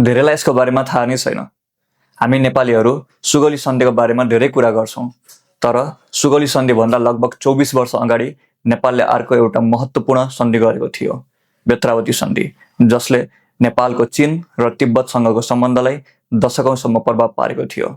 धेरैलाई यसको बारेमा थाहा नै छैन। हामी नेपालीहरू सुगौली सन्धिको बारेमा धेरै कुरा गर्छौं, तर सुगौली सन्धिभन्दा लगभग 24 वर्ष अगाडि नेपालले अर्को एउटा महत्त्वपूर्ण सन्धि गरेको थियो, बेत्रावती सन्धि, जसले नेपालको चीन र तिब्बतसँगको सम्बन्धलाई दशकौंसम्म प्रभाव पारेको थियो।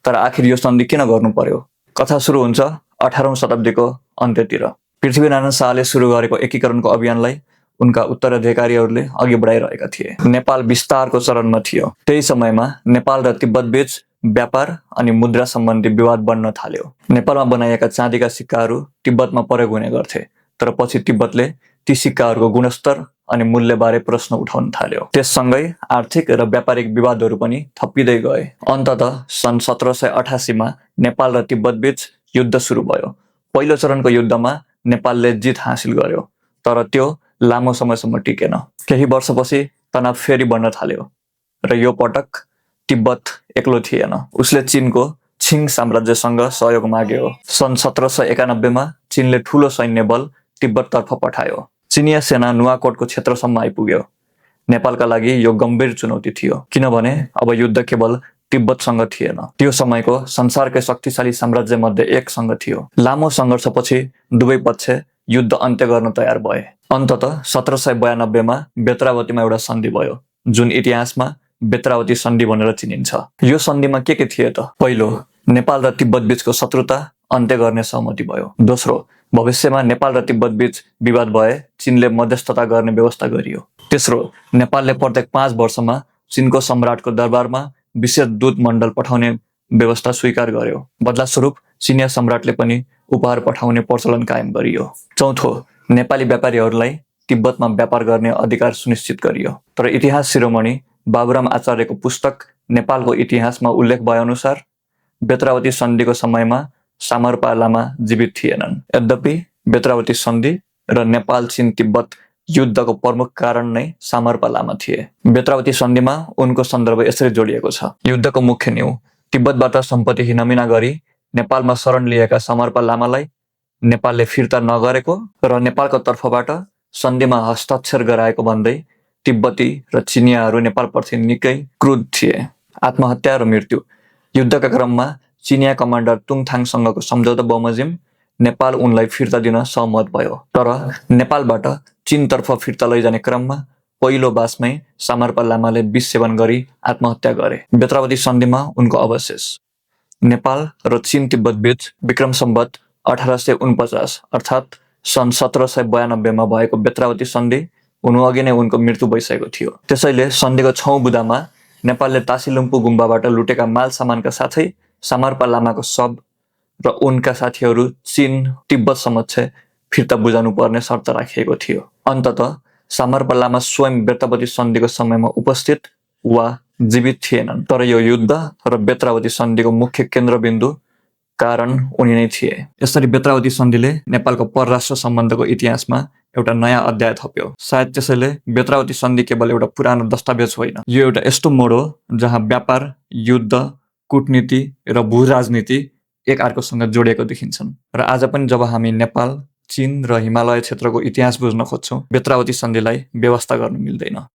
तर आखिर यो सन्धि किन गर्नु पर्यो? कथा सुरु हुन्छ 18औं शताब्दीको अन्त्यतिर। पृथ्वीनारायण शाहले सुरु गरेको एकीकरणको अभियानलाई उनका उत्तराधिकारीहरूले अघि बढाइरहेका थिए। नेपाल विस्तारको चरणमा थियो। त्यही समयमा नेपाल र तिब्बत बीच व्यापार अनि मुद्रा सम्बन्धी विवाद बढ्न थाल्यो। नेपालमा बनाइएका चाँदीका सिक्काहरू तिब्बतमा प्रयोग हुने गर्थे, तर पछि तिब्बतले ती सिक्काहरूको गुणस्तर अनि मूल्यबारे प्रश्न उठाउन थाल्यो। त्यससँगै आर्थिक र व्यापारिक विवादहरू पनि थपिँदै गए। अन्ततः सन् 1788 मा नेपाल र तिब्बत बीच युद्ध सुरु भयो। पहिलो चरणको युद्धमा नेपालले जित हासिल गर्यो, तर त्यो लामो समयसम्म टिकेन। केही वर्षपछि तनाव फेरि बढ्न थाल्यो र यो पटक तिब्बत एक्लो थिएन। उसले चीनको छिङ साम्राज्यसँग सहयोग माग्यो। सन् 1791 मा चीनले ठूलो सैन्य बल तिब्बततर्फ पठायो। चिनिया सेना नुवाकोटको क्षेत्रसम्म आइपुग्यो। नेपालका लागि यो गम्भीर चुनौती थियो, किनभने अब युद्ध केवल तिब्बतसँग थिएन, त्यो समयको संसारकै शक्तिशाली साम्राज्य मध्ये एकसँग थियो। लामो सङ्घर्षपछि दुवै पक्ष युद्ध अन्त्य गर्न तयार भए। अन्ततः 1792 मा बेत्रावतीमा एउटा सन्धि भयो, जुन इतिहासमा बेत्रावती सन्धि भनेर चिनिन्छ। यो सन्धिमा के थिए त? पहिलो, नेपाल र तिब्बत बीचको शत्रुता अन्त्य गर्ने सहमति भयो। दोस्रो, भविष्यमा नेपाल र तिब्बत बीच विवाद भए चीनले मध्यस्थता गर्ने व्यवस्था गरियो। तेस्रो, नेपालले प्रत्येक 5 वर्षमा चीनको सम्राटको दरबारमा विशेष दूत मण्डल पठाउने व्यवस्था स्वीकार गर्यो। बदलास्वरूप चिनिया सम्राटले पनि उपहार पठाउने प्रचलन कायम गरियो। चौथो, नेपाली व्यापारीहरूलाई तिब्बतमा व्यापार गर्ने अधिकार सुनिश्चित गरियो। तर इतिहास शिरोमणि बाबुराम आचार्यको पुस्तक नेपालको इतिहासमा उल्लेख भए अनुसार बेत्रावती सन्धिको समयमा सामरपा लामा जीवित थिएनन्। यद्यपि बेत्रावती सन्धि र नेपाल चीन तिब्बत युद्धको प्रमुख कारण नै सामरपा लामा थिए। बेत्रावती सन्धिमा उनको सन्दर्भ यसरी जोडिएको छ। युद्धको मुख्य नीउ, तिब्बतबाट सम्पत्ति हिनामिना गरी नेपालमा शरण लिएका सामरपा लामालाई नेपालले फिर्ता नगरेको र नेपालको तर्फबाट सन्धिमा हस्ताक्षर गराएको भन्दै तिब्बती र चिनियाहरू नेपालप्रति निकै क्रुद्ध थिए। आत्महत्या र मृत्यु। युद्धका क्रममा चिनिया कमान्डर तुङथाङसँगको सम्झौता बमोजिम नेपाल उनलाई फिर्ता दिन सहमत भयो। तर नेपालबाट चीनतर्फ फिर्ता लैजाने क्रममा पहिलो बासमै सामरपा लामाले विष सेवन गरी आत्महत्या गरे। बेत्रावती सन्धिमा उनको अवशेष। नेपाल र चीन तिब्बत बीच विक्रम सम्वत 1849 अर्थात् सन् 1792 मा भएको बेत्रावती सन्धि हुनु अघि नै उनको मृत्यु भइसकेको थियो। त्यसैले सन्धिको 6औं बुँदामा नेपालले तासिलुम्पु गुम्बाबाट लुटेका माल सामानका साथै सामरपा लामाको शव र उनका साथीहरू चीन तिब्बत समक्ष फिर्ता बुझाउनु पर्ने शर्त राखिएको थियो। अन्ततः सामरपा लामा स्वयं बेत्रावती सन्धिको समयमा उपस्थित वा जीवित थिएनन्, तर यो युद्ध र बेत्रावती सन्धिको मुख्य केन्द्रबिन्दु कारण उनी नै थिए। यसरी बेत्रावती सन्धिले नेपालको परराष्ट्र सम्बन्धको इतिहासमा एउटा नयाँ अध्याय थप्यो। सायद त्यसैले बेत्रावती सन्धि केवल एउटा पुरानो दस्तावेज होइन, यो एउटा यस्तो मोड हो जहाँ व्यापार, युद्ध, कूटनीति र भू-राजनीति एक अर्कोसँग जोडिएको देखिन्छन्। र आज पनि जब हामी नेपाल, चीन र हिमालय क्षेत्रको इतिहास बुझ्न खोज्छौँ, बेत्रावती सन्धिलाई व्यवस्था गर्न मिल्दैन।